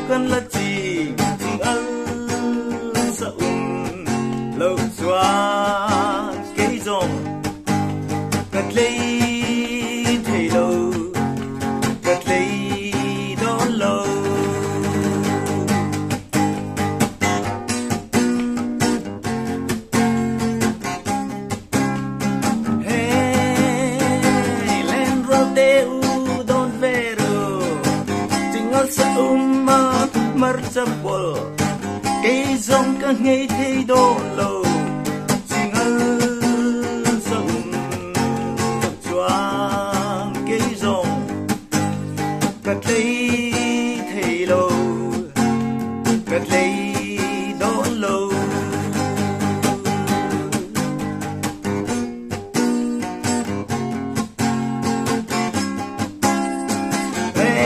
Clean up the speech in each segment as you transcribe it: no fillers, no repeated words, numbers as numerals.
kan la ching ching al sa um lo chuan kei zawng ka tlei thei lo, ka tlei dawn lo. Hey, len rual te u dawn ve ru, chingal sa um ma hmarcha pawl, kei zawng ka nghei thei dawn lo, chingal sa um lo chuan kei zawng ka tlei thei lo, ka tlei dawn lo.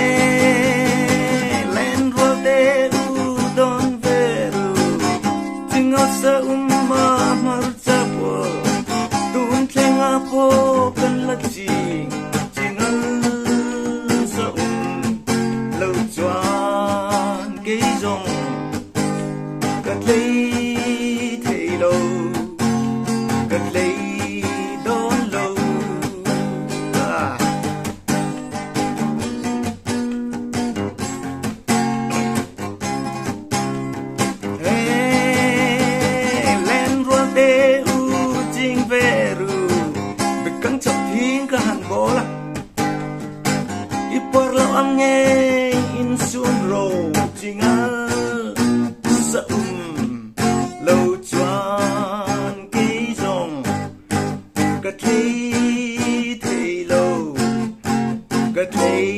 Hey, len rual te u dawn ve ru, chingal sa um ma hmarcha pawl, tun thlenga pawh kan la ching, chingal sa um lo chuan kei zawng ka tlei thei lo, ka tlei dawn lo. Hey, len rual te u ching ve ru, bekang chap thing ka han bawl a, i por lo ang nge in sun ro chingal sa um lo chuan kei zawng ka tlei thei lo, ka tlei